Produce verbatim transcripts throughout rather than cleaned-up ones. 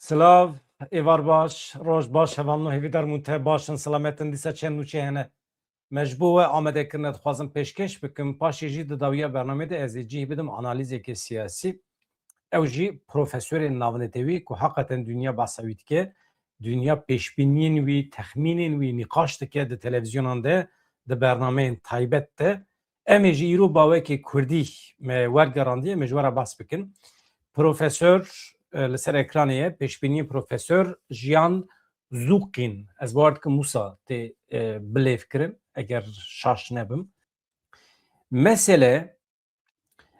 Silav, êvar baş, roj baş, hevalno hêvîdar bûn te baş in, silamet in, dîsa çend nûçe hene. Me ji bo we amadekirine dixwazim pêşkêş bikim, paşê jî di dawiya bernamê de ez ê cih bidim analîzeke siyasî. Ew jî profesorên navnetewî ku heqeten dinya behsa wî dike, dinya pêşbîniyên wî, texmînên wî nîqaş dike di televîzyonan de, di bernameyên taybet de. Em ê ji îro bawekê kurdî me wergerandiye, em ê ji we re behs bikin. Profesor, e, li ser ekranê ye, pêşbîniyên Profesor Jiyan Zûqîn. Ez bawer dikim wisa tê, e, bilêvkirin, eger şaş nebim. Mesele,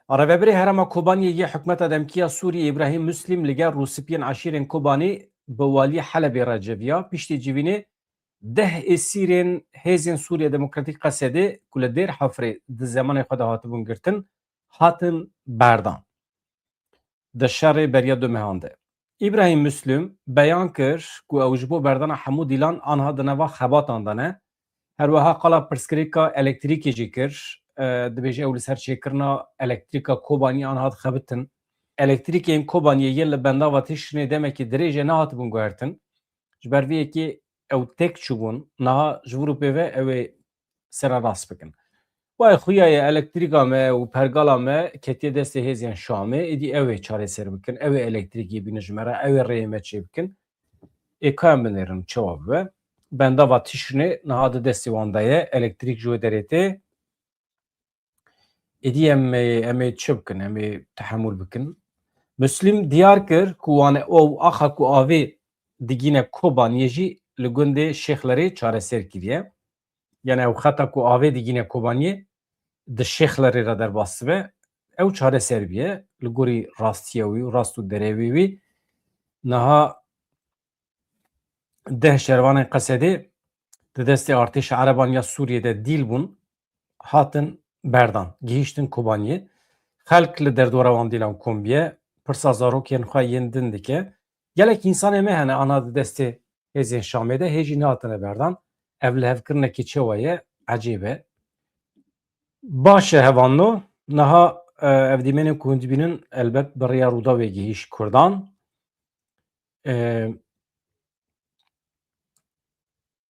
a Rêvebirê Herêma Kobaniyê yê Hikûmeta Demkî ya Sûriyê Îbrahîm Muslim li gel rûspiyên eşîrên Kobanî bi waliyê Helebê re civiya. Piştî civînê deh esîrên Hêzên Sûriya Demokratîk, Qesedê, ku li Dêr Hefrê di zemanê xwe de hatibûn girtin, hatin berdan. Di şerê beriya du mehan de. Îbrahîm Muslim beyan kir ku ew ji bo berdana hemû dîlan anha di nava xebatan de ne. Her wiha qala pirsgirêka elektrîkê jî kir. E, dibêje ew li ser çêkirina elektrîka Kobanî anha dixebitin. Elektrîkên Kobaniyê yên li bendava Tişrînê demekî dirêj e nehatibûn guhertin. Ji ber vê yekê ew têk çûbûn. Niha ji vir û pê ve ew ê sererast bikin. Wayê xuya ye elektrîka me û pergala me ketiye destê hêzên Şamê, êdî ew ê çareser bikin, ew ê elektrîkê bînin ji me re, ew ê rêyê me çêbikin. Ê ka em binêrin çawa bibe? Bendava Tişrînê niha di destê wan de ye, elektrîk ji wê derê tê. Êdî em ê, em ê çi bikin? Em ê tehemûl bikin. Muslim diyar kir ku wan ew axa ku avê digîne Kobaniyê jî li gundê Şêxlerê çareser kiriye. Yani ew xeta ku avê digîne Kobaniyê di Şêxlerê re derbas dibe, ew çareser biye. Li gorî rastiya wî û rast û derewê wî niha deh şervanên Qesedê di destê artêşa Ereban ya Sûriyê de dîl bûn, hatin berdan, gihîştin Kobaniyê. Xelk li derdora wan dîlan kom biye, pirsa zarokên xwe yên din dike. Gelek însanê me hene ana di destê hêzên Şamê de, hê jî nehatine berdan. Ev lihevkirinekî çawa ye? Ecêb e. Baş e hevalno, niha, e, ev dîmenên ku hûn dibînin elbet bi rêya Rûdawê gihîşt Kurdan. E,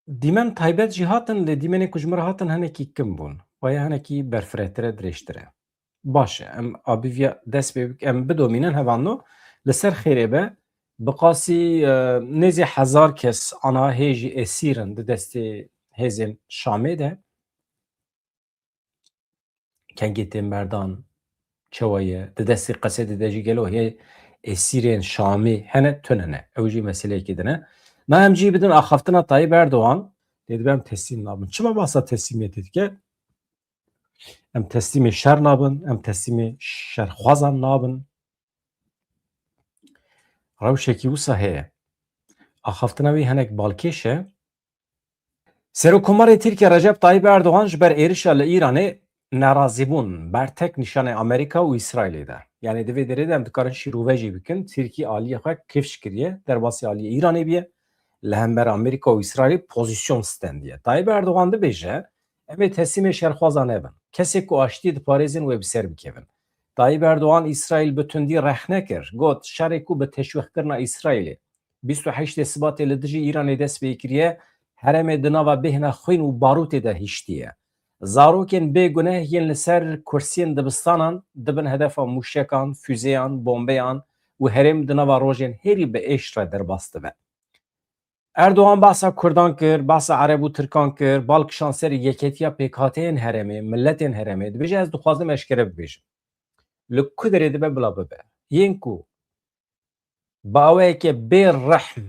Dîmen taybet jî hatin, lê dîmenê ku ji min re hatin hinekî kim bûn. Waya hinekî berfirehtir e, dirêjtir e. Baş e, em a bi viya dest pê bik-, em bidomînin hevalno. Li ser xêrê be, bi qasî, e, nêzî hezar kes ana hê jî esîr in di destê hêzên Şamê de. Kengê tên berdan, çawa ye? Di destê Qesedê de jî gelo hê esîrên Şamê hene, tune ne? Ew jî meseleyekî din e. Na em cî bidin axaftina Tayyip Erdogan, lê dibe em teslîm nabin. Çima bahsa teslîmiyetê dike? Em teslîmê şer nabin, em teslîmê şerxwazan nabin. Rewşekî wisa heye. Axaftina wî hinek balkêş e. Serokkomarê Tirkiye Recep Tayyip Erdogan ji ber êrişa li Îranê nerazîbûn bertek nîşanê Amerîka û Îsraîlê de. Yanî di vê derê de em dikarin şîrove jî bikin. Tirkî aliyê xwe kifş kiriye, derbasî aliyê Îranê biye. Li hember Amerîka û Îsraîlê pozîsyon stendiye. Tayyip Erdogan dibêje, em ê teslîmê şerxwaza nebin. Kesê ku aştiyê diparêzin wê bi ser bikevin. Tayyip Erdogan Îsraîl bi tundî rexne kir. Got, şerê ku bi teşwîqkirina Îsraîlê bîst û heştê Sibatê li dijî Îranê dest pê kiriye, herêmê di nava bêhna xwîn û barûtê de hiştiye. Zarokên bêguneh yên li ser kursiyên dibistanan dibin hedefa mûşekan, fûzeyan, bombeyan û herêm di nava rojên hêrî bi êş re derbas dibe. Erdogan behsa Kurdan kir, behsa Ereb û Tirkan kir, bal kişand ser yeketiya pêkhateyên herêmê, miletên herêmê. Dibêje, ez dixwazim eşkere bibêjim. Li ku derê dibe bila bibe. Yên ku bi awayeke bê rehm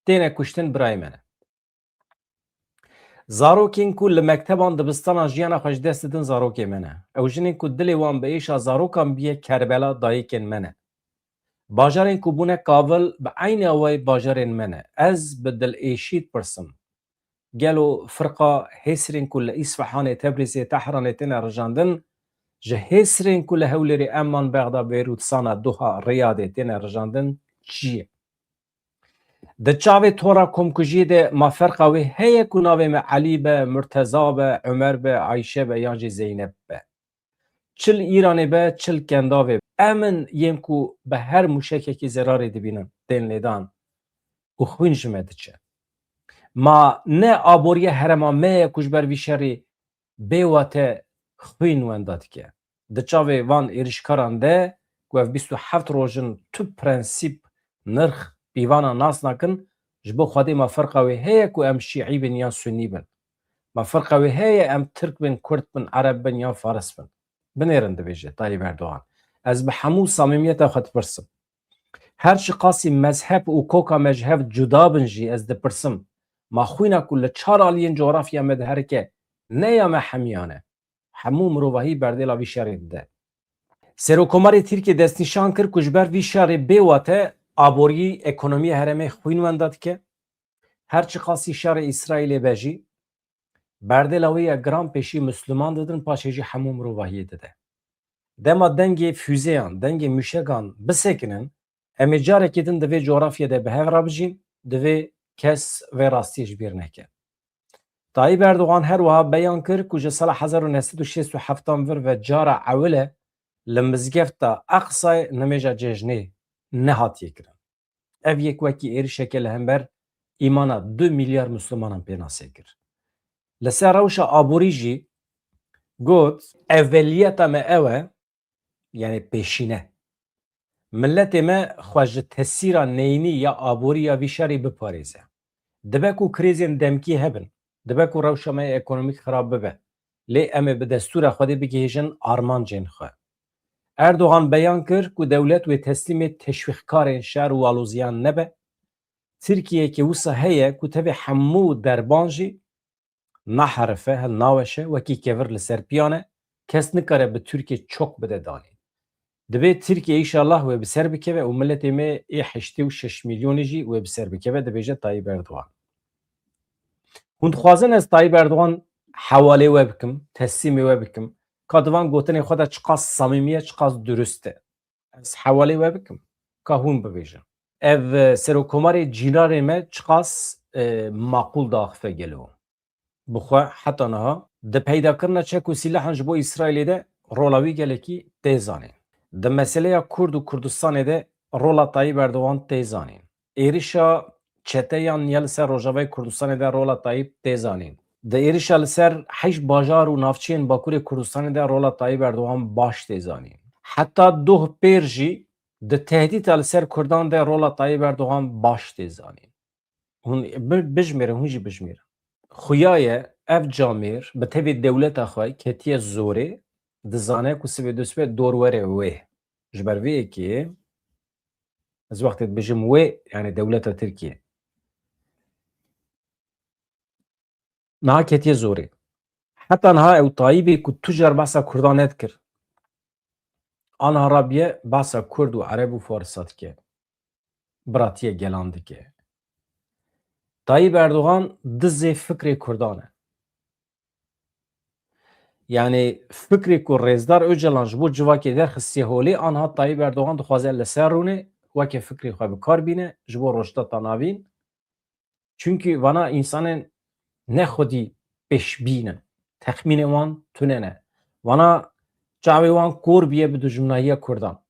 têne kuştin birayê me ne. Zarokên ku li mekteban dibistanan jiyana xwe ji dest didin zarokê me ne. Ew jinên ku dilê wan bi êşa zarokan biye Kerbela dayikên me ne. Bajarên ku bûne kavil bi eynî awayî bajarên me ne. Ez bi dilêşî dipirsim. Gelo firqa hêsirên ku li Îsfehanê, Tebrîzê, Tehranê têne rijandin, ji hêsirên ku li Hewlêrê, Emman, Bexda, Beyrût, Sana, Doha, Riyadê têne rijandin çi ye? Di çavê tora komkujiyê de ma ferqa wê heye ku navê me Elî be, Murteza be, Omer be, Ayşe be yan jî Zeynep be? Çi li Îranê be, çi li Kendavê be. Em in yên ku bi her mûşekekî zerarê dibînin, tên lêdan û xwîn ji me diçe. Ma ne aboriya herêma me ye ku ji ber vî şerî bê wate xwîn wenda dike. Di çavê van êrişkaran de ku ev bîst û heft roj in, tu prensîp, nirx, pîvana nas nakin, ji bo Xwedê ma ferqa wê heye ku em şîî bin yan sunî bin? Ma ferqa wê heye em tirk bin, kurd bin, ereb bin yan faris bin? Binêrin, dibêje Tayyip Erdogan. Ez bi hemû samîmiyeta xwe dipirsim. Her çiqasî mezheb û koka me ji hev cuda bin jî ez dipirsim, ma xwîna ku li çar aliyên cografya me diherike ne ya me hemiyan e? Hemû mirovahî berdêla vî şerê dide. Serokkomarê Tirkiyê destnîşan kir ku ji ber vî şerê bê wate aborî ekonomiya herêmê xwîn wenda dike. Her çiqasî şerê Îsraîlê be jî, berdêla wê ya giran pêşî Misliman didin, paşê jî hemû mirovahiyê dide. Dema dengê fûzeyan, dengê mûşekan bisekinin, em ê carekê din di vê cografyê de bi hev re bijîn, divê kes vê rastiyê ji bîr neke. Tayyip Erdogan her wiha beyan kir ku ji sala hezar û neh sed û şêst û heft an vir ve cara ewil e li mizgefta Eqsayê nimêja cejnê nehatiye kirin. Ev yek wekî êrişeke li hember îmana du milyar Mislimanan pênasê kir. Li ser rewşa aborî jî got, eveliyeta me ew e, yani pêşîne. Miletê me xwe ji tesîra neyînî ya aborî ya vî şerî biparêze. Dibe ku krîzên demkî hebin, dibe ku rewşa me ekonomîk xirab bibe, lê em ê bi destûra Xwedê bigihêjin armancên xwe. Erdogan beyan kir ku dewlet wê teslîmê teşwîqkarên şer û aloziyan nebe. Tirkiyeyeke wisa heye ku tevê hemû derban jî naherife, hilnaweşe, wekî kevir li ser piyan e, kes nikare bi Tirkiyê çok bide danê. Divê Tirkiye înşallah wê bi ser bikeve û miletê me ê heştê û şeş milyonî jî wê bi ser bikeve, dibêje Tayyip Erdogan. Hûn dixwazin ez Tayyip Erdogan hewalê we bikim, teslîmê we bikim? Ka di van gotinên xwe de çiqas samîmî ye, çiqas durust e. Ez hewalê we bikim, ka hûn bibêjin. Ev, e, serokkomarê cîranê me çiqas, e, maqûl diaxife gelo. Bi xwe heta niha di peydakirina çek û sîlahan ji bo Îsraîlê de rola wî gelekî tê zanîn. Di meseleya Kurd û Kurdistanê de rola Tayyip Erdogan tê zanîn. Êrişa çeteyan ya li ser Rojavayê Kurdistanê de rola Tayyip tê zanîn. Di êrişa li ser heyş bajar û navçeyên Bakurê Kurdistanê de rola Tayyip Erdogan baş tê zanîn. Heta doh pêr jî di tehdîta li ser Kurdan de rola Tayyip Erdogan baş tê zanîn. Hûn bi-, bijmêrin, hûn jî bijmêrin. Xuya ye ev camêr bi tevî dewleta xwe ketiye zorê, dizane ku sibê dû sibê dor were wê. Ji ber vê yekê ez wextê dibêjim wê, yani dewleta Tirkiye. Niha ketiye zorê. Heta niha ew Tayyîbê ku tu car behsa Kurdan nedikir. Aniha rabiye behsa Kurd û Ereb û Farisa dike. Biratiye gelan dike. Tayyîp Erdogan dizê fikrê Kurdan e. Yani fikrê ku Rêzdar Ocalan ji bo civakê derxistiye holê, aniha Tayyîp Erdogan dixwaze li ser rûnê weke fikrê xwe bi kar bîne ji bo Rojhilata Navîn. Çunkî vana însanên ne xwedî pêşbîn in. Texmînê wan tune ne. Vana çavê wan kor bûye bi dijminahiya Kurdan.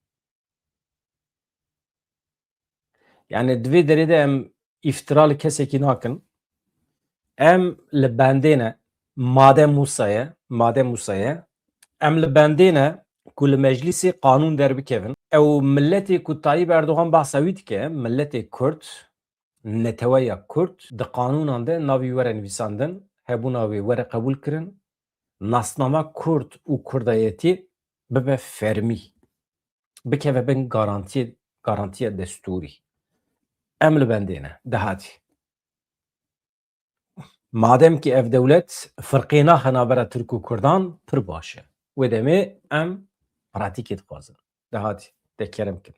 Yani di vê derê de em îftira li kesekî nakin. Em li bendê ne, made Mûsa ye, made Mûsa ye. Em li bendê ne ku li meclîsê qanûn derbikevin. Ew miletê ku Tayyîp Erdogan behsa wî dike, miletê Kurd, neteweya Kurd, di qanûnan de navî were nivîsandin, hebûna wê were qebûl kirin, nasnama Kurd û Kurdayetî bibe fermî, bikeve bin garantiyê, garantiya destûrî. Em li bendê ne, dehatî. Madem ki ev dewlet firqê naxe navbera Tirk û Kurdan, pir baş e. Wê demê em pratîkê dixwazin. Dehatî, te kerem kin.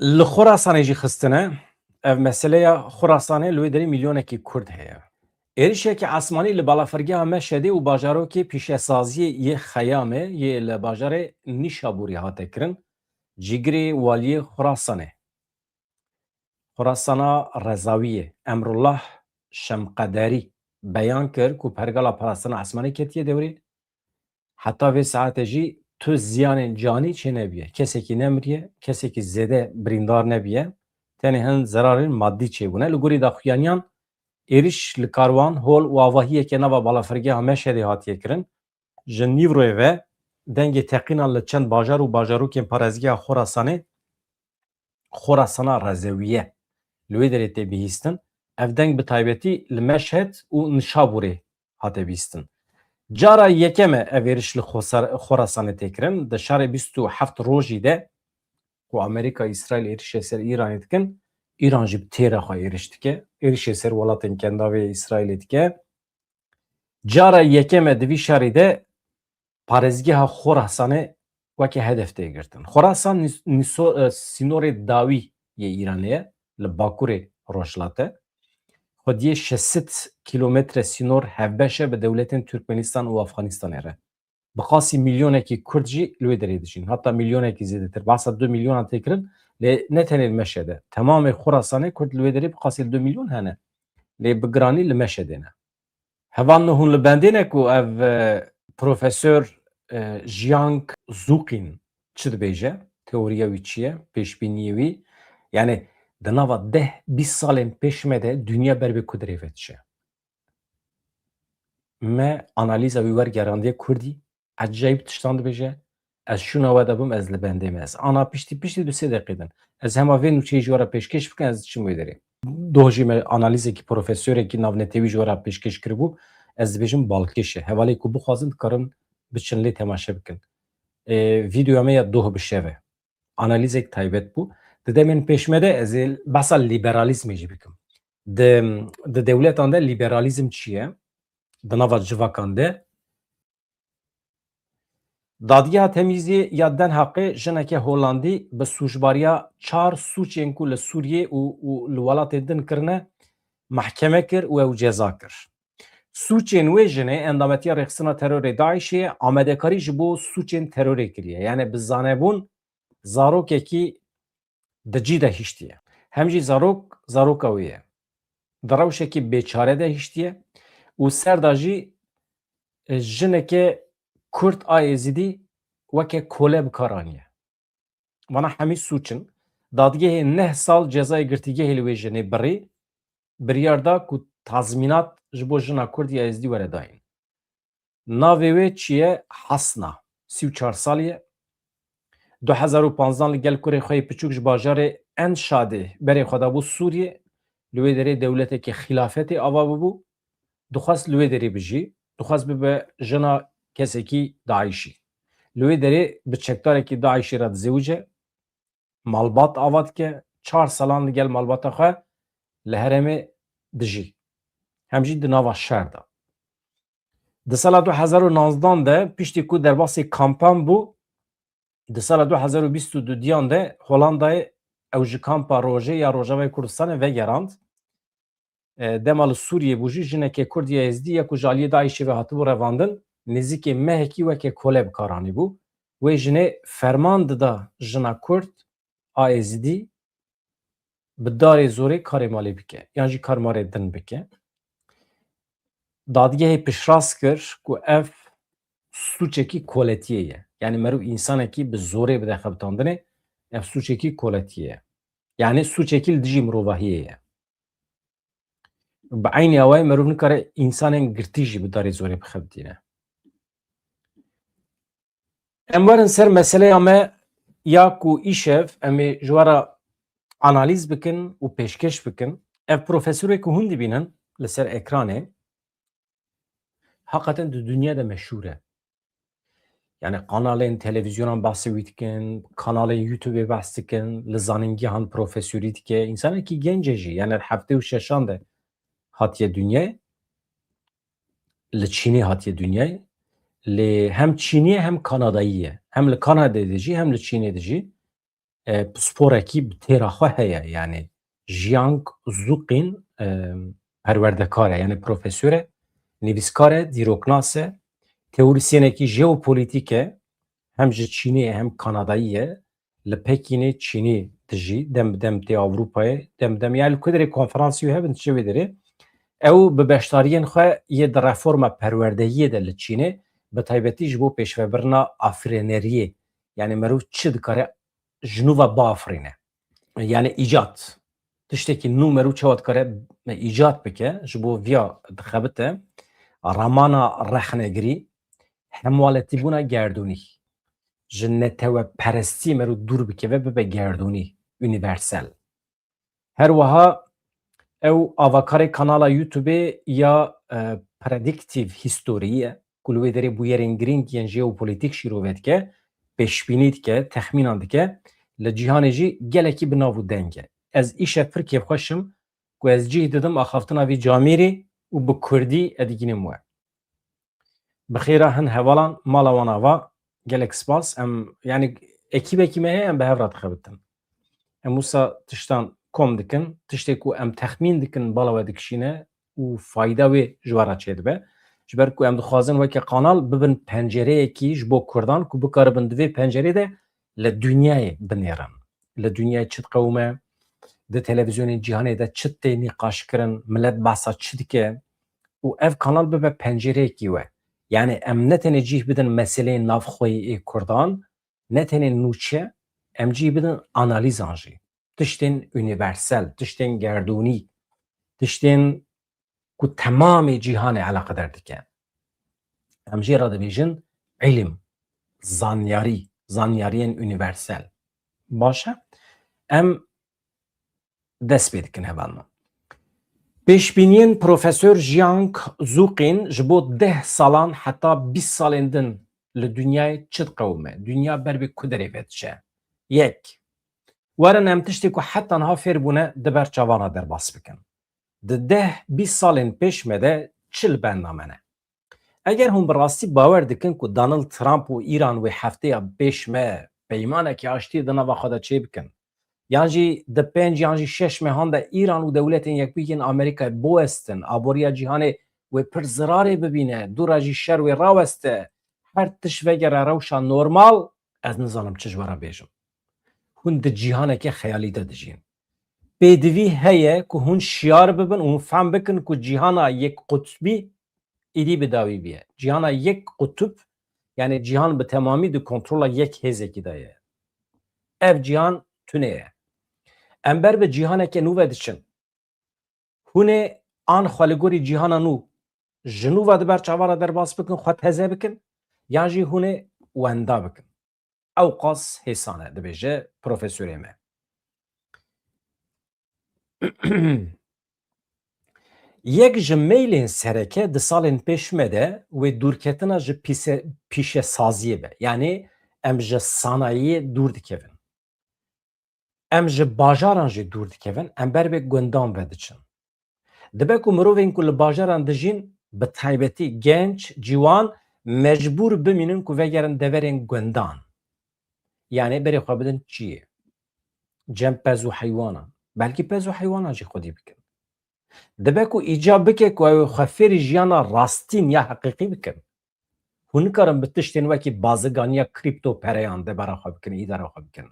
Li Xurasanê jî xistine, ev meseleya Xurasanê li wê derê milyonekî Kurd heye. Êrişeke esmanî li balafirgeha Meşedê û bajarokê pîşesaziyê yê Xeyamê yê li bajarê Nîşaburî hate kirin, cîgirê waliyê Xurasanê. Xurasana Rezawiyê, Emrullah Şemqederî beyan kir ku pergala parastina esmanî ketiye dewrê. Heta vê saetê jî tu ziyanên canî çênebiye. Kesekî nemiriye, kesekî zêde birîndar nebiye. Tenê hin zerarên madî çêbûne. Li gorî daxuyaniyan êrîş li karwan, hol û avahiyeke nava balafirgeha Meşhedê hatiye kirin. Ji nîvroyê ve dengê teqînan li çend bajar û bajarokên parêzgeha Xorasanê, Xorasana Rezewiye, li wê derê tê bihîstin. Ev deng bi taybetî li Meşhed û Nişaburê hate bihîstin. Cara yekem e ev êriş li Xosar-, Xorasanê tê kirin. Di şerê bîst û heft rojî de ku Amerîka, Îsraîl êrişê ser Îranê dikin, Îran jî bi têra xwe êriş dike. Êrişê ser welatên kendavê Îsraîlê dike. Cara yekem e di vî şerî de parêzgeha Xorasanê weke hedef tê girtin. Xorasan nîs-, nîso-, e, sînorê dawî yê Îranê ye, li bakurê rojhilat e. Xwediyê şeş sed kîlometre sînor hevbeş e bi dewletên Turkmenistan û Afganistanê re. Bi qasî milyonekî Kurd jî li wê derê dijîn. Heta milyonekî zêdetir. Behsa du milyonan tê kirin, lê ne tenê li Meşhedê. Temamê Xorasanê Kurd li wê derê bi qasî du milyon hene. Lê bi giranî li Meşhedê ne. Hevalno, hûn li bendê ne ku ev, e, profesor, e, Jiang Zuqin çi dibêje? Teoriya wî çi ye? Pêşbîniyê wî? Yani di nava deh bîst salên pêş me de dinya ber bi ku derê ve diçe? Me analîza wî wergerandiye Kurdî, ecayîb tiştan dibêje. Ez şûna we de bim, ez li bendê me. Ez ana piştî, piştî du sê deqê din. Ez hema vê nûçeyê ji we re pêşkêş bikim, ez diçim wê derê. Doh jî me analîzekî profesorekî navnetewî ji we re pêşkêş kiribû, ez dibêjim balkêş e. Hevalê ku bixwazin dikarin biçin lê temaşe bikin. Ê, vîdeoya me ya doh bi şev e. Analîzek taybet bû. Di demên pêş me de ez ê behsa lîberalîzmê jî bikim. Di, di dewletan de lîberalîzm çi ye? Di nava civakan de. Dadgeha Temîzê ya Den Heqê jineke Holandî bi sûcbariya çar sûcên ku li Sûriyê û, û li welatên din kirine, mehkeme kir û ew ceza kir. Sûcên wê jinê endametiya rêxistina terorê DAIŞê ye, amadekarî ji bo sûcên terorê kiriye. Yani bi zanebûn zarokekî di cî de hiştiye. Hem jî zarok, zaroka wê ye. Di rewşekî bêçare de hiştiye û ser de jî, e, jineke Kurd a Êzidî weke kole bi kar aniye. Vana hemî sûc in. Dadgehê neh sal cezayê girtîgehê li wê jinê birî, biryar da ku tazmînat ji bo jina Kurd ya Êzidî were dayîn. Navê wê çi ye? Hasna. Sî û çar salî ye. Du hezar û panzdan li gel kurê xwe yê piçûk ji bajarê Enşadê berê xwe dabû Sûriyê. Li wê derê dewletekî xîlafetê ava bibû. Dixwest li wê derê bijî. Dixwest bibe jina kesekî DAIŞî. Li wê derê bi çekdarekî DAIŞî re dizewice. Malbat ava dike. Çar salan li gel malbata xwe li herêmê dijî. Hem jî di nava şer de. Di sala du hezar û nozdan de, piştî ku derbasî kampan bû, di sala du hezar û bîst û duyan de Holandayê ew ji kampa Rojê ya Rojavayê Kurdistanê vegerand. E, dema li Sûriyê bû jî jineke Kurd ya Êzidî ya ku ji aliyê DAIŞê ve hatibû revandin, nêzîkê mehekî weke kole bi kar anîbû. Wê jinê ferman dida jina Kurd a Êzidî bi darê zorê karê malê bike, yan jî karmarê din bike. Dadgehê piştrast kir ku ev sûcekî koletiyê ye. Yani meriv însanekî bi zorê bide xebitandinê, ev sûcekî koletiyê ye. Yani sûcekî li dijî mirovahiyê ye. Bi eynî awayî meriv nikare însanên girtî jî bi darê zorê bixebitîne. Em werin ser meseleya me ya ku îşev em ê ji we re analîz bikin û pêşkêş bikin. Ev profesorê ku hûn dibînin li ser ekranê, heqeten di dinya de meşhûr e. Yani kanalên televîzyonan behsê wî dikin, kanalên YouTubeê behs dikin, li zanîngehan profesorî dike. Însanekî genc e jî, yani heftê û şeşan de hatiye dinyayê. Li Çînê hatiye dinyayê. Lê hem Çînî ye hem Kanadayî ye. Hem li Kanadayê dijî hem li Çînê dijî. E, pisporekî bi têra xwe heye. Yani Jiang Zuqin, e, perwerdekar e, yani profesor e, nivîskar e, dîroknas e, teorisyenekî jeopolîtîk e, hem ji Çînê ye hem Kanadayî ye. Li Pekînê Çînî dijî, dem bi dem tê Ewropayê, dem bi dem, yani li ku derê konferansî wî hebin, diçe wê derê. Ew bi beşdariyên xwe yê di reforma perwerdehiyê de li Çînê bi taybetî ji bo pêşvebirina afirêneriyê, yani merûv çi dikare ji nû ve biafirîne. Yani îcat. Tiştekî nû merûv çawa dikare îcat bike, ji bo viya dixebite ramana rexnegirî, hemwaletîbûna gerdûnî. Ji neteweperestiyê merûv dûr bikeve, bibe gerdûnî, universel. Her wiha ew avakarê kanala YouTube-ê ya, e, predictive history ye, ku li wê derê bûyerên girîng yên jeopolitîk şîrove dike, pêşbînî dike, texmînan dike, li cîhanê jî gelekî bi nav û deng e. Ez îşev pir kêfxweş im ku ez cih didim axaftina vî camêrî û bi kurdî ez digînim we. Bi xêra hin hevalan, mala wan ava, gelek spas. Em, yani, ekîbekî me heye, em bi hev re dixebitin. Em wisa tiştan kom dikin, tiştê ku em texmîn dikin bala we dikişîne û fayda wê ji we re çêdibe. Ji ber ku em dixwazin weke kanal bibin pencereyekî ji bo kurdan ku bikaribin di vê pencerê de li dinyayê binêrin. Li dinyayê çi diqewime, di televîzyonên cîhanê de çi tê nîqaşkirin, milet behsa çi dike û ev kanal bibe pencereyekî we. Yani em ne tenê cih bidin meseleyên navxweyî ê kurdan, ne tenê nûçe, em cih bidin analîzan jî. Tiştên unîversel, tiştên gerdûnî, tiştên ku temamê cîhanê eleqedar dike. Em jê re dibêjin îlim, zanyarî, zanyariyên unîversel. Baş e? Em dest pê dikin hevalno. Pêşbîniyên Profesor Jiang Zuqin ji bo deh salan heta bîst salên din li dinyayê çi diqewime? Dinya ber bi ku derê ve diçe? Yek, werin em tiştê ku heta niha fêr bûne di ber çavan re derbas bikin. Di deh bîst salên pêş me de çi li benda me ne? Eger hûn bi rastî bawer dikin ku Donald Trump û Îran wê hefteya pêş me peymanekî aştiyê di nava xwe de çêbikin, yan jî di pênc yan jî şeş mehan de Îran û Dewletên Yekbûyî yên Amerîkayê biwestin, aboriya cîhanê wê pir zirarê bibîne, dû re jî şer wê raweste, her tişt vegere rewşa normal, ez nizanim çi ji we re bêjim. Hûn di cîhaneke xeyalî de dijîn. Pêdivî heye ku hûn şiyar bibin û hûn fehm bikin ku cîhana yek qutbî îdî bi dawî bûye. Cîhana yek qutb, yani cîhan bi temamî di kontrola yek hêzekî de ye. Ev cîhan tune ye. Em ber bi cîhaneke nû ve diçin. Hûn ê an xwe li gorî cîhana nû ji nû ve di ber çavan re derbas bikin, xwe teze bikin, yan jî hûn ê wenda bikin. Ewqas hêsan e, dibêje profesorê me. Yek ji meylên sereke di salên pêş me de wê dûrketina ji pîse-, pîşesaziyê be. Yanî em ji sanayiyê dûr dikevin. Em ji bajaran jî dûr dikevin, em ber bi gundan ve diçin. Dibe ku mirovên ku li bajaran dijîn, bi taybetî genç, ciwan, mecbûr bimînin ku vegerin deverên gundan. Yanî berê xwe bidin çiyê? Cem pez û heywanan. Belkî pez û heywanan jî xwedî bikin. Dibe ku îcab bike ku ew xwe fêrî jiyana rastîn ya heqîqî bikin. Hûn nikarin bi tiştên wekî baziganiya krîpto pereyan debara xwe bikin, îdara xwe bikin.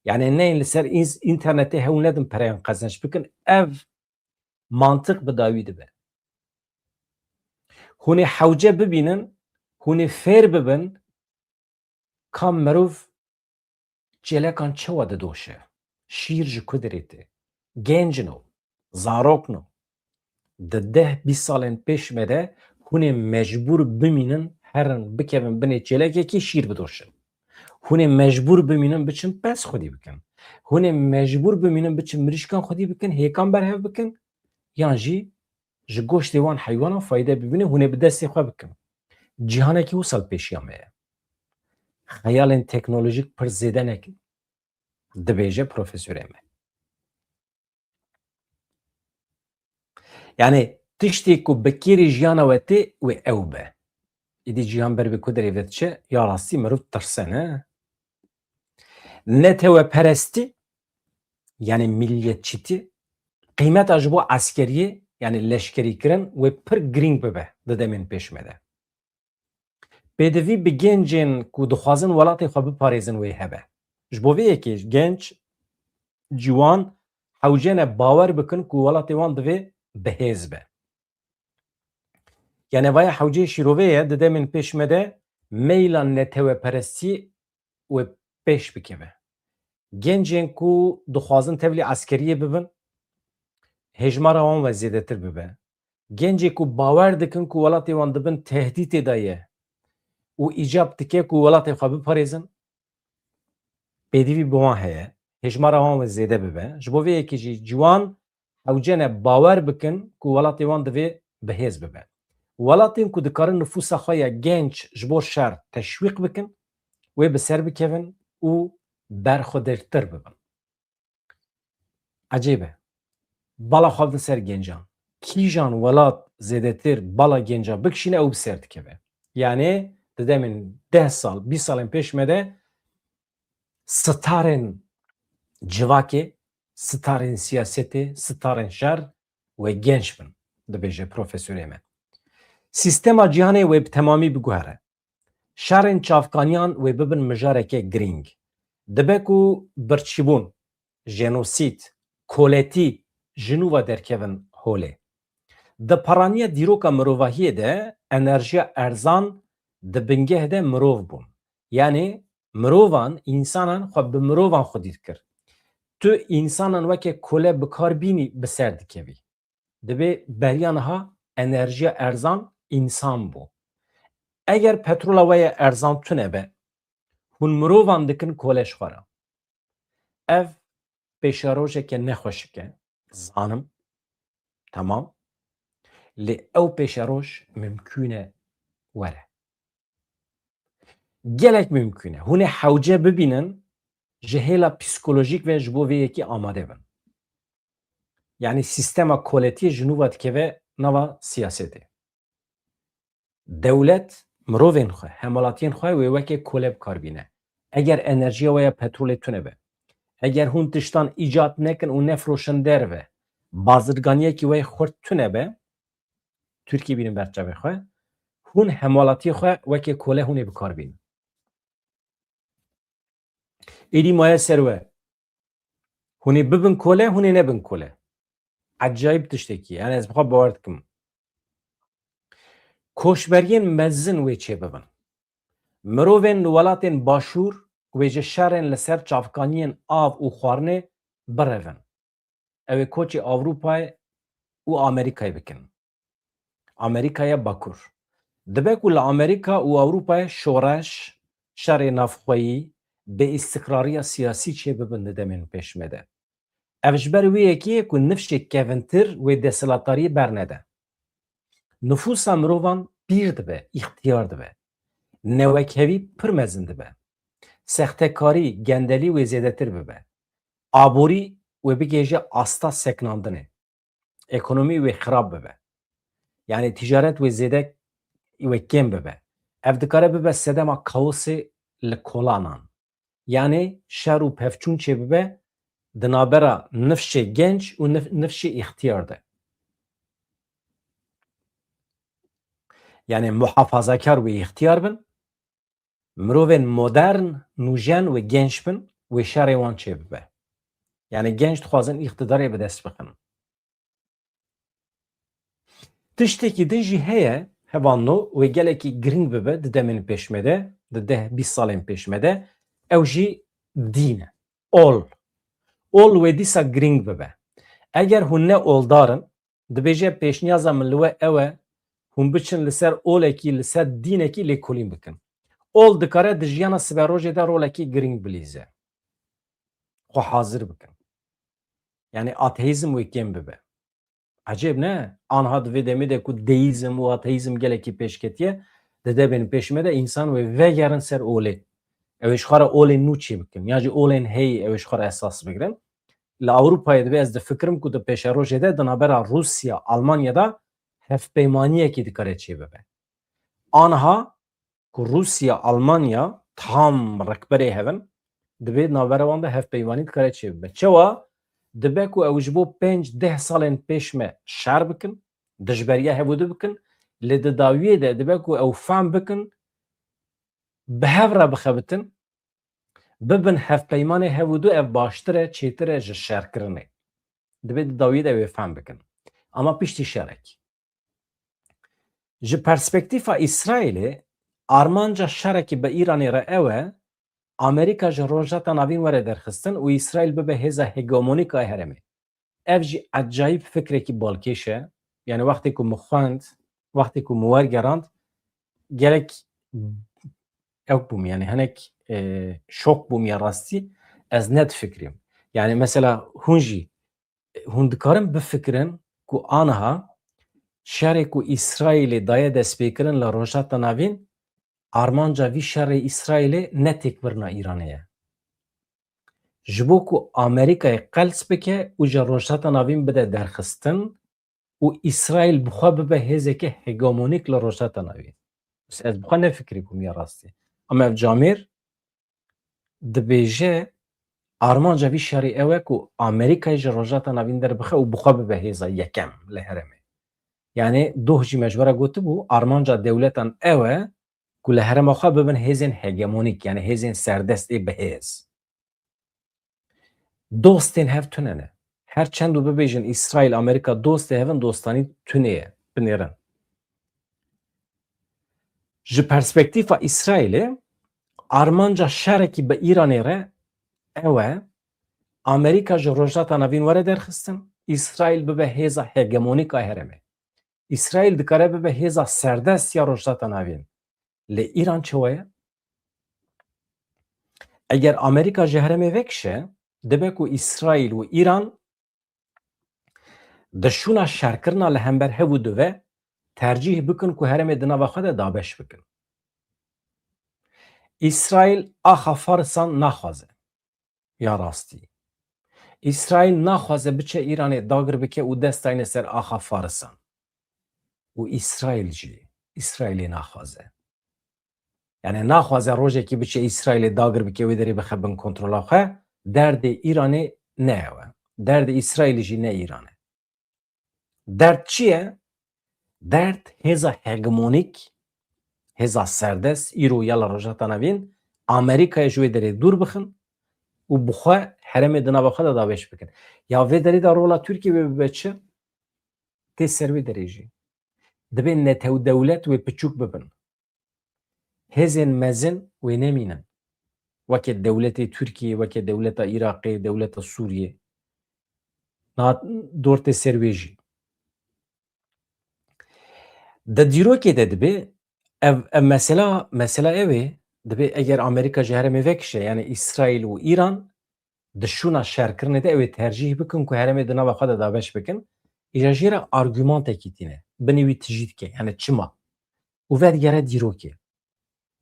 Yani neyên li ser ins-, înternetê hewl nedin pereyan qezenç bikin. Ev mantiq bi dawî dibe. Hûn ê hewce bibînin, hûn ê fêr bibin, ka mirov çêlekan çawa didoşe? Şîr ji ku derê tê? Genc in o, zarok in o. Di deh bîst salên pêş me de hûn ê mecbûr bimînin, herin bikevin binê çêlekekî şîr bidoşin. Hûn ê mecbûr bimînin biçin pez xwedî bikin. Hûn ê mecbûr bimînin biçin mirîşkan xwedî bikin, hêkan berhev bikin, yan jî ji goştê wan heywanan fayde bibînin, hûn ê bi destê xwe bikin. Cîhanekî wisa li pêşiya me ye. Xeyalên teknolojîk pir zêde nekin, dibêje profesorê me. Yani tiştê ku bi kêrî jiyana we tê, wê ew be. Îdî ciyan ber bi ku derê ve diçe, ya rastî mirov tirse, ne? Neteweperestî, yani milliyetçîtî, qîmeta ji bo eskeriyê, yani leşkerîkirin, wê pir girîng bibe di demên pêş me de. Pêdivî bi gencên ku dixwazin welatê xwe biparêzin wê hebe. Ji bo vê yekê genc, ciwan hewce ne bawer bikin ku welatê wan divê bi hêz be. Yanevaya hewceyê şîrovê ye, di demên pêş me de meyla neteweperestî wê pêş bikeve. Gencên ku dixwazin tevlî eskeriyê bibin, hêjmara wan ve zêdetir bibe. Gencê ku bawer dikin ku welatê wan di bin tehdîtê de ye û îcab dike ku welatê xwe biparêzin, pêdivî bi wan heye, hêjmara wan ve zêde bibe. Ji bo vê yekê jî ciwan hewce ne bawer bikin ku welatê wan divê bi hêz bibe. Welatên ku dikarin nifûsa xwe ya genç ji bo şer teşwîq bikin, wê bi ser bikevin û berxwedêrtir bibin. Ecêb e. Bala xwe bidin ser gencan. Kîjan welat zêdetir bala genca bikişîne, ew bi ser dikeve. Yanî di demên deh sal, bîst salên pêş me de starên civakê, starên siyasetê, starên şer wê genç bin, dibêje profesorê me. Sîstema cîhanê wê bi temamî biguhere. Şerên çavkaniyan wê bibin mijareke girîng. Dibe ku birçîbûn, jenosîd, koletî ji nû ve derkevin holê. Di peraniya dîroka mirovahiyê de enerjiya erzan di bingeh de mirov bûn. Yanî mirovan, însanan xwe bi mirovan xwedî dikir. Tu însanan weke kole bi kar bînî, bi ser dikevî. Dibê beriya niha enerjiya erzan însan bû. Eger petrola we ya erzan tune be, hûn mirovan dikin kole ji xwe re. Ev pêşerojeke nexweşik e, zanim. Temam. Lê ew pêşeroj mimkûn e were. Gelek mimkûn e. Hûn ê hewce bibînin, ji hêla psîkolojîk ve ji bo vê yekê amade bin. Yanî sîstema koletiyê ji nû ve dikeve nava siyasetê. Dewlet mirovên xwe, hemwelatiyên xwe wê weke kole bi kar bîne. Eger enerjiya we ya petrolê tune be, eger hûn tiştan îcad nekin û nefroşin derve, bazirganiyekî we xurt tune be, Tirkî bînin ber çavê xwe, hûn hemwelatiyê xwe weke kole hûn ê bi kar bînin. Êdî maye ser we. Hûn ê bibin kole, hûn ê nebin kole. Ecayîb tiştekî. Yanî ez bi xwe bawer dikim. Koçberiyên mezin wê çêbibin. Mirovên li welatên başûr wê ji şerên li ser çavkaniyên av û xwarinê birevin. Ew ê koçê Ewropayê û Amerîkayê bikin. Amerîkaya Bakur. Dibe ku li Amerîka û Ewropayê şoreş, şerê navxweyî, bêîstiqrariya siyasî çêbibin di demên pêş me de. Ev ji ber wê yekê ye ku nifşê kevintir wê desthilatdariyê bernede. Nifûsa mirovan pîr dibe, îxtiyar dibe. Newekhevî pir mezin dibe. Sextekarî, gendelî wê zêdetir bibe. Aborî wê bigihêje asta sekinandinê. Ekonomî wê xirab bibe. Yanî ticaret wê zêde, wê kêm bibe. Ev dikare bibe sedema kaosê li kolanan. Yanî şer û pevçûn çêbibe di navbera nifşê genc û nif-, nifşê îxtiyar de. Yanî muhafazakar wê îxtiyar bin, mirovên modern, nûjen wê genç bin, wê şerê wan çêbibe. Yanî genç dixwazin îqtidarê bi dest bixin. Tiştekî din jî heye, hevalno, wê gelekî girîng bibe di demên pêş me de, di deh bîst salên pêş me de, ew jî dîn e. Ol. Ol wê dîsa girîng bibe. Eger hûn ne oldar in, dibêje pêşniyaza min li we ew e, hûn biçin li ser olekî, li ser dînekî lêkolîn bikin. Ol dikare di jiyana siberojê de rolekî girîng bilîze. Xwe hazir bikin. Yanî ateîzm wê kêm bibe. Ecêb ne? Anha di vê demê de ku deîzm û ateîzm gelekî pêş ketiye, di demên pêş me de însan wê vegerin ser olê. Ew ê ji xwe re olên nû çê bikin. Ya jî olên heyî ew ê ji xwe re esas bigirin. Li Ewropayê dibe ez difikirim ku di pêşerojê de di navbera Rûsya, Almanya de hevpeymaniyekî dikare çêbibe. Anha ku Rûsya, Almanya tam rikberê hev in, dibê navbera wan de hevpeymanî dikare çêbibe. Çawa? Dibe ku ew ji bo pênc deh salên pêş me şer bikin, dijberiya hevûdu bikin, lê di dawiyê de dibe ku ew fam bikin, bi hev re bixebitin, bibin hevpeymanê hevûdu, ev baştir e, çêtir e ji şerkirinê. Dibê di dawiyê de ew ê fam bikin. Ama piştî şerek. Ji perspektîfa Îsraîlê, armanca şerekî bi Îranê re ew e, Amerîka ji Rojhilata Navîn were derxistin û Îsraîl bibe hêza hegemonîk a herêmê. Ev jî ecayîb fikrekî balkêş e. Yani wextê ku min xwend, wextê ku min wergerand, gelek ew bûm, yani hinek, e, şok bûm ya rastî, ez nedifikrîm. Yani mesela hûn jî, hûn dikarin bifikirin ku aniha şerê ku Îsraîlê daye destpêkirin li Rojhilata Navîn, armanca vî şerê Îsraîlê ne têkbirina Îranê ye. Ji bo ku Amerîkayê qels bike û ji Rojhilata Navîn bide derxistin û Îsraîl bi xwe bibe hêzeke hegemonîk li Rojhilata Navîn. Ez bi xwe nefikirî bûm ya rastî. Ama ev camêr dibêje, armanca vî şerî ew e ku Amerîkayê ji Rojhilata Navîn derbixe û bi xwe bibe hêza yekem li herêmê. Yani doh jî me ji we re gotibû, armanca dewletan ew e ku li herêma xwe bibin hêzên hegemonîk, yani hêzên serdest ê bi hêz. Dostên hev tune ne. Her çend û bibêjin Îsraîl, Amerîka dostê hev in, dostanî tune ye, binêrin. Ji perspektîfa Îsraîlê, armanca şerekî bi Îranê re ew e, Amerîka ji Rojhilata Navîn were derxistin, Îsraîl bibe hêza hegemonîk a herêmê. Îsraîl dikare bibe hêza serdest ya Rojhilata Navîn. Lê Îran çawa ye? Eger Amerîka ji herêmê vekişe, dibe ku Îsraîl û Îran di şûna şerkirina li hember hev û du ve tercîh bikin ku herêmê di nava xwe de dabeş bikin. Îsraîl axa Farisan naxwaze. Ya rastî. Îsraîl naxwaze biçe Îranê dagir bike û dest dayne ser axa Farisan. Û Îsraîl jî, Îsraîlê naxwaze. Yani naxwaze rojekî biçe Îsraîlê dagir bike, wê derê bixe bin kontrola xwe. Derdê Îranê ne ew e. Derdê Îsraîlê jî ne Îran e. Derd çi ye? Derd hêza hegemonîk, hêza serdest, îro ya li Rojhilata Navîn, Amerîkayê ji wê derê dûr bixin û bi xwe herêmê di nava xwe de dabeş bikin. Ya vê derê de rola Tirkiyê wê bibe çi? Tê ser wê derê jî. Divê netew dewlet wê piçûk bibin. Hêzên mezin wê nemînin. Weke dewletê Tirkiyê, weke dewleta Iraqê, dewleta Sûriyê. Niha dor tê ser wê jî. Di dîrokê de dibê ev, ev mesela, mesela ew ê, dibê eger Amerîka ji herêmê vekişe, yani Îsraîl û Îran, di şûna şerkirinê de ew ê tercîh bikin ku herêmê di nava xwe de dabeş bikin, îja jê re argumentekî tîne, binê wî tijî dike, yani çima? Û vedigere dîrokê.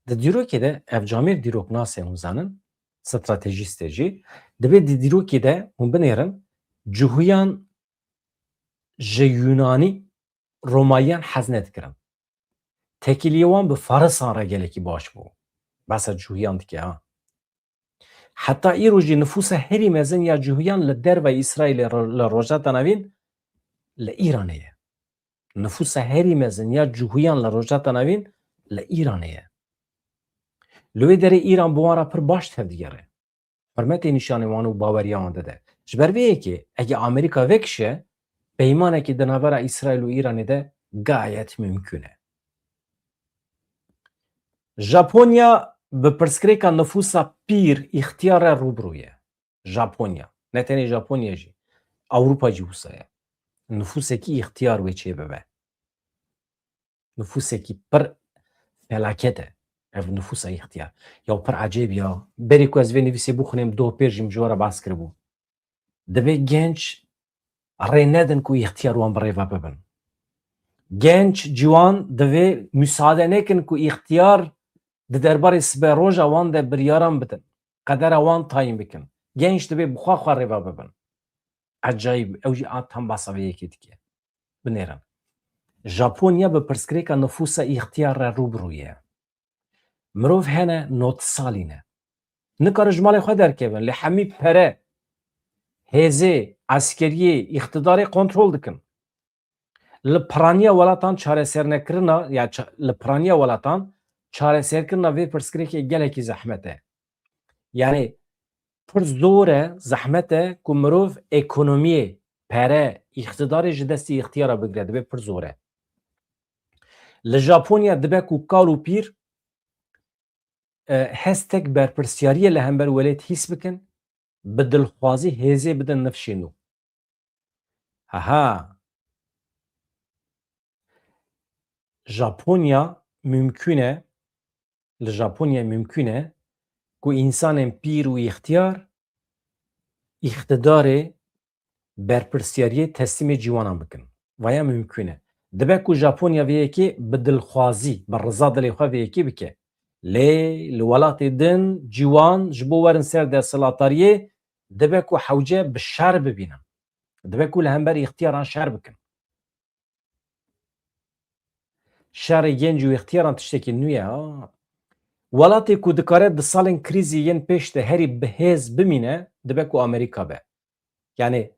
Di dîrokê de, ev camêr dîroknas e, hûn zanin, stratejîst e jî, dibê di dîrokê de hûn binêrin, Cihûyan ji Yunanî, Romayiyan hez nedikirin. Tekîliyê wan bi Farisan re gelekî baş bû. Behsa Cihûyan dike, ha. Heta îro jî nifûsa herî mezin ya Cihûyan li derveyî Îsraîlê ro-, li Rojhilata Navîn li Îranê ye. Nifûsa herî mezin ya Cihûyan li Rojhilata Navîn li Îranê ye. Li wê derê Îran bi wan re pir baş tevdigere. Hurmetê nîşanê wan û baweriya wan dide. Ji ber vê yekê, ege Amerîka vekişe, peymanekî di navbera Îsraîl û Îranê de gayet mimkûn e. Japonya bi pirsgirêka nifûsa pîr, îxtiyar re rû bi rû ye. Japonya. Ne tenê Japonya jî. Ewropa jî wisa ye. Nifûsekî îxtiyar wê çêbibe. Nifûsekî pir felaket e. Ev nifûsa îxtiyar. Ya pir ecêb ya. Berê ku ez vê nivîsê bixwînim, doh pêr jî min ji we re behs kiribû. Divê genç rê nedin ku îxtiyar wan bi rê ve bibin. Genç, ciwan divê musade nekin ku îxtiyar di derbarê siberoja wan de biryaran bidin. Qedera wan tayîn bikin. Genç divê bi xwe xwe rê ve bibin. Ecayîb, ew jî a tam behsa vê yekê dike. Binêrin. Japonya bi pirsgirêka nifûsa îxtiyar re rû bi rû ye. Mirov hene nod salî ne. Nikare ji malê xwe derkevin, lê hemî pere, hêzê, eskeriyê, îqtidarê kontrol dikin. Li piraniya welatan çaresernekirina, ya ça-, li piraniya welatan çareserkirina vê pirsgirêkê gelekî zehmet e. Yani pir zor e, zehmet e ku mirov ekonomiyê, pere, îqtidarê ji destî îxtiyara bigire, divê pir zor e. Li Japonya dibe ku kal û pîr, e, hestek berpirsyariyê li hember welêt hîs bikin, bi dilxwazî hêzê bidin nifşê nû. Aha. Japonya mümkün e, li Japonya mümkün e ku însanên pîr û îxtiyar îqtidarê berpirsyariyê teslîmê ciwanan bikin. Vaya mümkün e. Dibe ku Japonya vê yekê bi dilxwazî, bi riza dilê xwe vê yekê bike. Lê li welatê din ciwan ji bo werin ser desthilatariyê dibe ku hewce bi şer bibînin. Dibe ku li hember îxtiyaran şer bikin. Şerê genc û îxtiyaran tiştekî nû ye, ha. Welatê ku dikare di salên krîzê yên pêş de herî bi hêz bimîne, dibe ku Amerîka be. Yani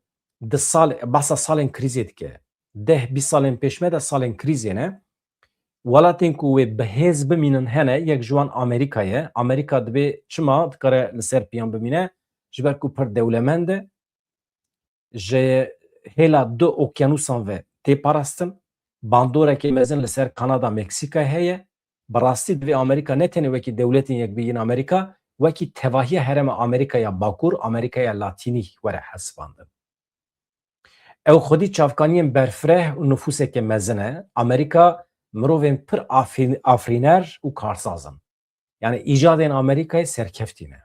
di sal, behsa salên krîzê dike. Deh bîst salên pêş me de salên krîzê ne. Welatên ku wê bi hêz bimînin hene, yek ji wan Amerîka ye. Amerîka dibê çima dikare li ser piyan bimîne? Ji ber ku pir dewlemend e. Ji hêla du okyanûsan ve tê parastin. Bandoreke mezin li ser Kanada, Meksîka heye. Bi rastî divê Amerîka ne tenê wekî dewletên Yekbûyî yên Amerîka, wekî tevahiya herêma Amerîka ya Bakur, Amerîka ya Latînî were hesibandin. Ew xwedî çavkaniyên berfireh û nifûseke mezin e. Amerîka mirovên pir afî-, afirîner û karsaz in. Yani îcadên Amerîkayê serkeftî ne.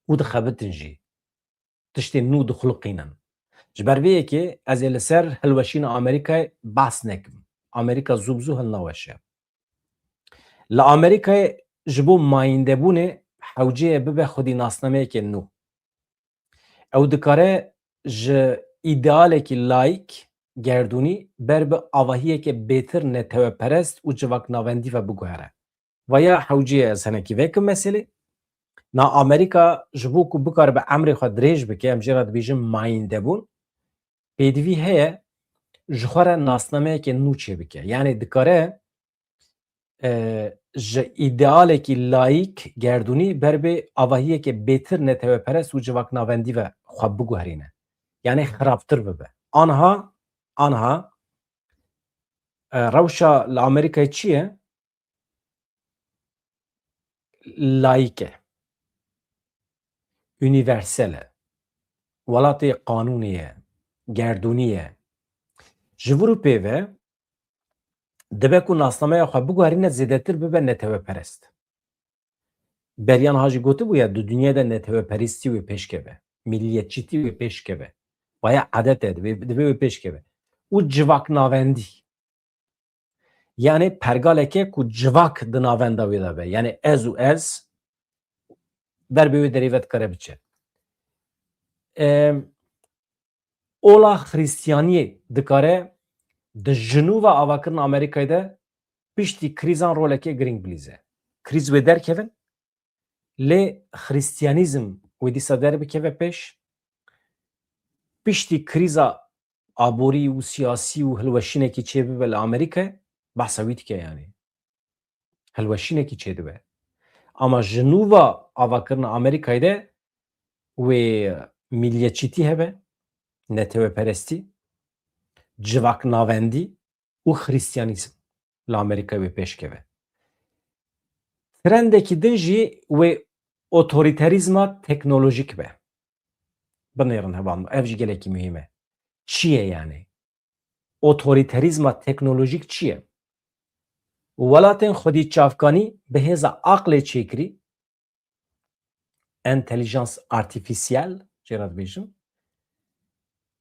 Û dixebitin jî. Tiştên nû dixuliqînin. Ji ber vê yekê ez ê li ser hilweşîna Amerîkayê behs nekim. Amerîka zû bi zû hilnaweşe. Li Amerîkayê ji bo mayîndebûnê hewce ye bibe xwedî nasnameyeke nû. Ew dikare ji îdealekî laîk, gerdûnî, ber bi avahiyeke bêtir neteweperest û civaknavendî ve biguhere. Vaya hewce ye ez hinekî vekim meselê. Na Amerîka ji bo ku bikaribe emrê xwe dirêj bike, em jê re dibêjin mayîndebûn, pêdivî heye ji xwe re nasnameyeke nû çêbike. Yani dikare, e, ji îdealekî laîk, gerdûnî, ber bi avahiyeke bêtir neteweperest û civaknavendî ve xwe biguherîne. Yani xirabtir bibe. Anha, anha, e, rewşa li Amerîkayê çi ye? Laîk e. Unîversel e. Welatê qanûnê ye. Gerdûnî ye. Ji vir û pê ve dibe ku nasnameya xwe biguherîne, zêdetir bibe neteweperest. Beriya niha jî gotibû ya, di dinyayê de neteweperestî wê pêş keve. Milliyetçîtî wê pêş keve. Vaya edet e, divê, divê wê pêş keve. Û civaknavendî. Yani pergaleke ku civak di navenda wê de be. Yani ez û ez ber bi wê derê ve dikare biçe. Em, ola Xristiyaniyê dikare di ji nû ve avakirina Amerîkayê de piştî krîzan roleke girîng bilîze. Krîz wê derkevin, lê Xristiyanîzm wê dîsa derbikeve pêş. Piştî krîza aborî û siyasî û hilweşînekî çêbibe li Amerîkayê, behsa wî dike yanî. Hilweşînekî çêdibe. Ama ji nû ve avakirina Amerîkayê de wê milliyetçîtî hebe, neteweperestî, civaknavendî û Xristiyanîzm li Amerîkayê wê pêş keve. Trendekî din jî wê otorîterîzma teknolojîk be. Binêrin hevalno, ev jî gelekî muhîm e. Çi ye yani? Otorîterîzma teknolojîk çi ye? Welatên xwedî çavkanî bi hêza aqlê çêkirî, entelijans artîfîsiyel jê re dibêjin,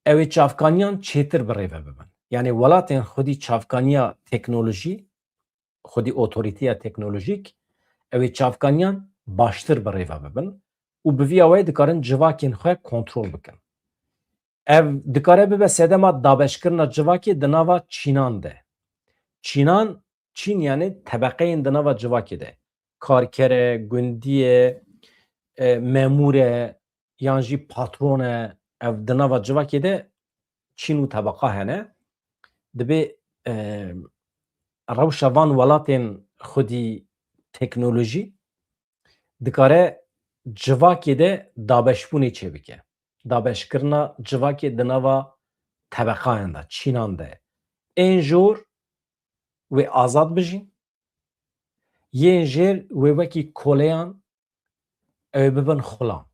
ew ê çavkaniyan çêtir bi rê ve bibin. Yani welatên xwedî çavkaniya teknolojî, xwedî otorîteya teknolojîk, ew ê çavkaniyan baştir bi rê ve bibin û bi vî awayî dikarin civakên xwe kontrol bikin. Ev dikare bibe sedema dabeşkirina civakê di nava çînan de. Çînan, çîn yani tebeqeyên di nava civakê de. Karker e, gundî ye, e, memûr e, yan jî patron e, ev di nava civakê de çîn û tebeqa hene. Dibê, e, rewşa van welatên xwedî teknolojî dikare civakê de dabeşbûnê çêbike. Dabeşkirina civakê di nava tebeqayan de, çînan de. Ên jor wê azad bijîn, yên jêr wê wekî koleyan ew ê bibin xulam.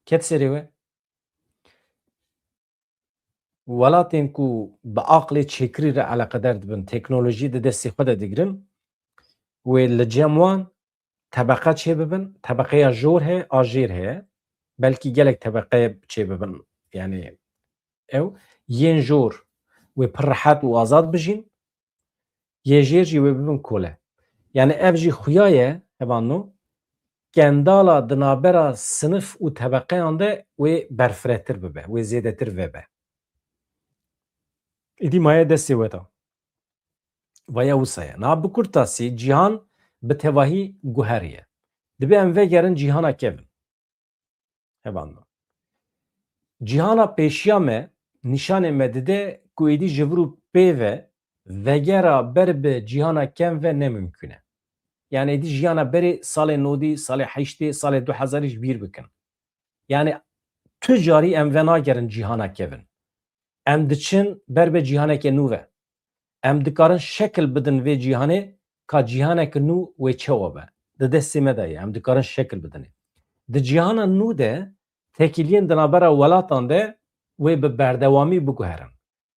Ket serê we? Welatên ku bi aqlê çêkirî re eleqedar dibin, teknolojî di destê xwe de digirin, wê li cem wan tebeqe çêbibin, tebeqeya jor heye, a jêr heye, belkî gelek tebeqe çêbibin, yanî ew yên jor wê pir rehet û azad bijîn, yê jêr jî wê bibin kole. Yanî ev jî xuya ye, hevalno, kendala di navbera sinif û tebeqeyan de wê berfiretir bibe, wê zêdetir vebe. Îdî maye destê we de. Vaya wisa ye. Niha bi kurtasî, cîhan bi tevahî guheriye. Dibe em vegerin cîhana kevin. Hevalno. Cîhana pêşiya me nîşanê me dide ku êdî ji vir û pê ve vegera ber bi cîhana kevin ve ne mimkûn e. Yanî êdî jiyana berê salê nodî, salê heştê, salê du hezarî ji bîr bikin. Yanî tu carî em venagerin cîhana kevin. Em diçin ber bi cîhaneke nû ve. Em dikarin şekil bidin vê cîhanê, ka cîhaneke nû wê çawa be. Di destê me de ye, em dikarin şekil bidinê. Di cîhana nû de tekîliyên di navbera welatan de wê bi berdewamî biguherin.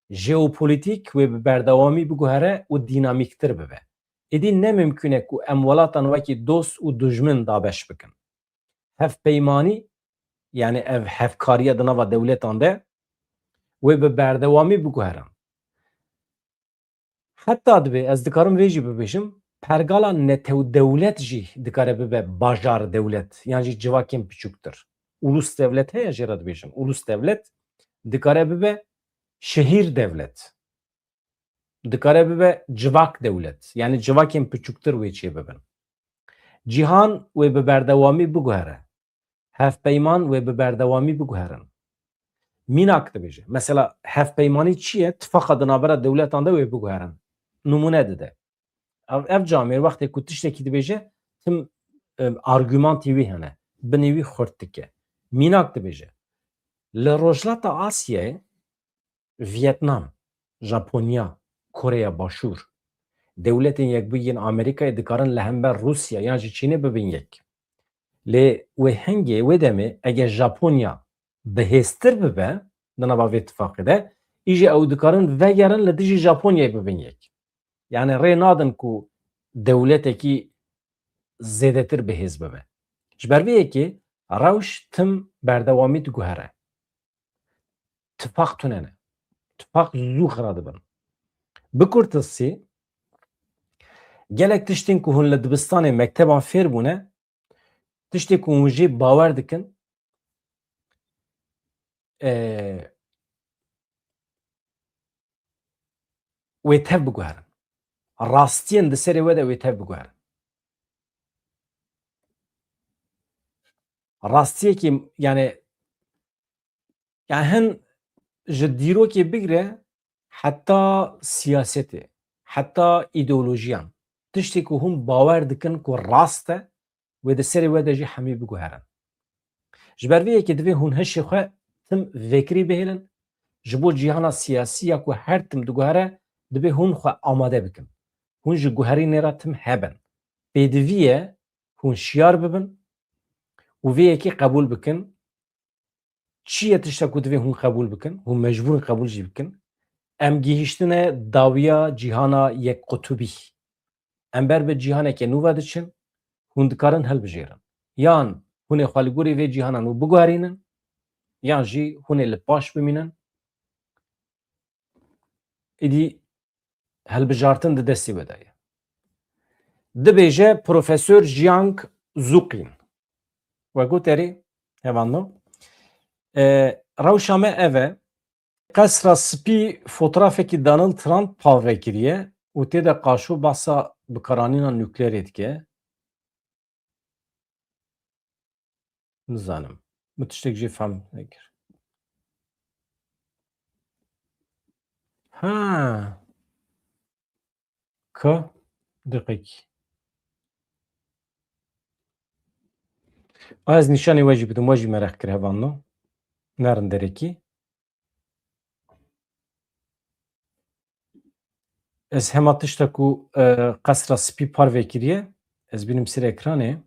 Jeopolîtîk wê bi berdewamî biguhere û dînamîktir bibe. Êdî ne mimkûn e ku em welatan wekî dost û dijmin dabeş bikin. Hevpeymanî, yanî ev hevkariya di nava dewletan de, wê bi berdewamî biguherin. Heta dibê, ez dikarim vê jî bibêjim, pergala netewdewlet jî dikare bibe bajar dewlet, yan jî civakên piçûktir. Ulus dewlet heye, jê re dibêjin. Ulus dewlet dikare bibe şehîr dewlet. Dikare bibe civak dewlet. Yanî civakên piçûktir wê çêbibin. Cîhan wê bi berdewamî biguhere. Hevpeyman wê bi berdewamî biguherin. Mînak dibêje. Mesela hevpeymanî çi ye? Tifaqa di navbera dewletan de wê biguherin. Nimûne dide. Ev, ev camêr wextê ku tiştekî dibêje, tim, em, argumantî wî hene. Binê wî xurt dike. Mînak dibêje. Li Rojhilata Asyayê Vietnam, Japonya, Koreya Başûr, Dewletên Yekbûyî yên Amerîkayê dikarin li hember Rûsya yan jî Çînê bibin yek. Lê wê hingê, wê demê eger Japonya bihêztir bibe di nava vê tifaqê de, îjî ew dikarin vegerin li dijî Japonyayê bibin yek. Yanî rê nadin ku dewletekî zêdetir bihêz bibe. Ji ber vê yekê rewş tim berdewamî diguhere. Tifaq tune ne. Tifaq zû xira dibin. Bi kurtisî, gelek tiştên ku hûn li dibistanê, mekteban fêr bûne, tiştê ku hûn jê bawer dikin, e, wê tev biguherin. Rastiyên di serê we de wê tev biguherin. Rastiyekî, yani, yani hin ji dîrokê bigire heta siyasetê, heta îdeolojiyan. Tiştê ku hûn bawer dikin ku rast e, wê di serê we de jî hemî biguherin. Ji ber vê yekê divê hûn hişê xwe tim vekirî bihêlin. Ji bo cîhana siyasî ya ku her tim diguhere, divê hûn xwe amade bikin. Hûn ji guherînê re tim hebin. Pêdivî ye hûn şiyar bibin û vê yekê qebûl bikin. Çi ye tişta ku divê hûn qebûl bikin? Hûn mecbûr in qebûl jî bikin. Em gihîştine dawiya cîhana yek qutubî. Em ber bi cîhaneke nû ve diçin, hûn dikarin hilbijêrin. Yan hûn ê xwe li gorî vê cîhana nû biguherînin, yan jî hûn ê li paş bimînin. Îdî hilbijartin di destê we de ye. Dibêje Profesor Jiang Zuqin. We got erê, hevalno. E, rewşa me ev e. Qesra Spî fotrafekî Donald Trump parve kiriye û tê de qaşo behsa bikaranîna nukleerê dike. Nizanim. Min tiştek jî fehm nekir. Ha. Ka? Deqekî. A ez nîşanê we jî bidim, we jî meraq kir hevalno. Nerin derekî. Ez hema tişta ku, e, Qesra Spî parve kiriye, ez bînim ser ekranê.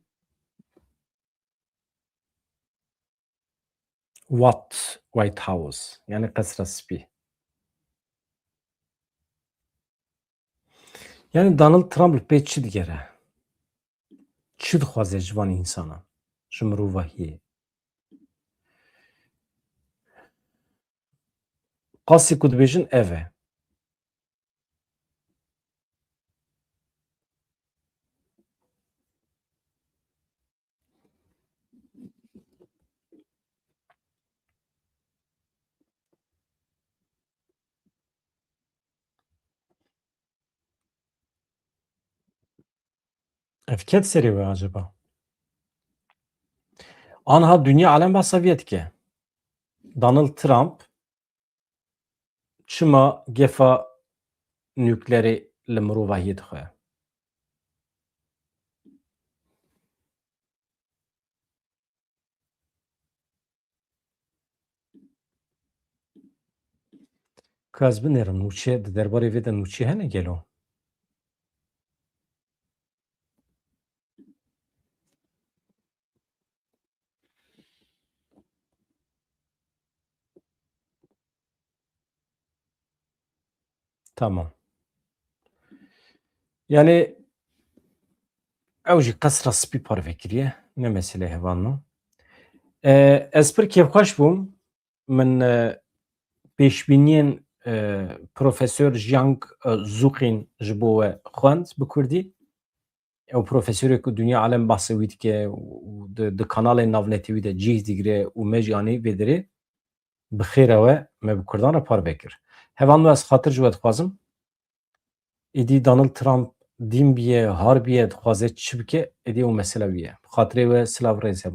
What White House? Yani Qesra Spî. Yani Donald Trump li pê çi digere? Çi dixwaze ji van însanan? Ji mirovahiyê? Qasî ku dibêjin ev e. Ev ket serê we acaba? Anha dinya alem behsa vê dike. Donald Trump çima gefa nuklerê li mirovahiyê dixwe? Ka ez binêrim, nûçe, di derbarê vê de nûçe hene gelo? Tamam. Yani ew jî Qesra Spî parve kiriye. Ne mesele hevalno. E, ez pir kêfxweş bûm. Min, e, pêşbîniyên, e, Profesor Jiang, e, Zuqin ji bo we xwend bi kurdî. Ew profesorê ku dinya alem behsê wî dike û di, di kanalên navnetewî de cih digire û me jî anî vê derê, bi xêra we me bi kurdan re parve kir. Hevalno, ez xatir ji we dixwazim. Êdî Donald Trump dîn biye, har biye, dixwaze çi bike, êdî ew mesela wî ye. Bi xatirê we silav rêz hevalno.